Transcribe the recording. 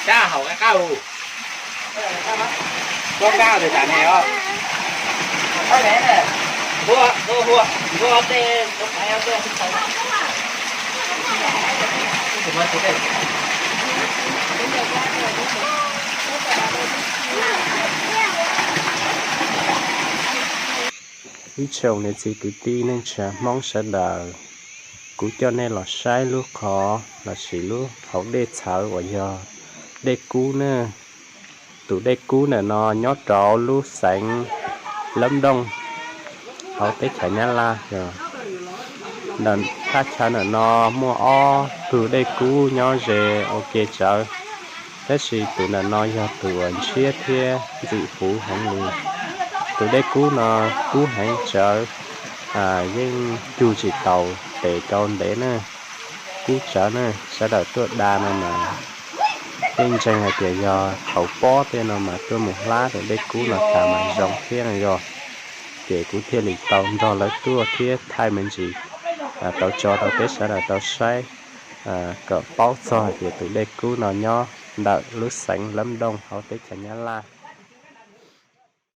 Kab hauv qab qab. Kab qab tus tas ne os. Npua, npua, npua tej. Ib tsoom niam txiv kwv tij neej tsa Hmoob sawv daws, kuv coj nej los saib lub qhov lossis lub hauv dej txhawv uas yog dej kub ne. Tus dej kub ntawm no nyob rau lub xeev Lab Dooj hauv teb chaws Nyab Laj yog. Ntawm thaj chaw ntawm no muaj ob tug dej kub nyob ze ua ke tsawv, tab sis tus ntawm no yog tus uas ntshiab thiab ntxim huv heev li. Tus dej kub no kub heev tsawv, yeej cug tsis taus tes rau ntev na. Kub tsawv na, sawv daws tuaj da no mas yeej ntseeg hais tias yog qhauv pob tej no mas tuaj mus hlab tus dej kub no tas mas zoo thiab no yog. Ces kuv thiaj li tau nrog lawv tuaj thiab thaij me ntsis tau tso rau peb sawv daws tau saib kom paub txog hais tias tus dej kub no nyob ntawm lub xeev Lab Dooj hauv teb chaws Nyab Laj.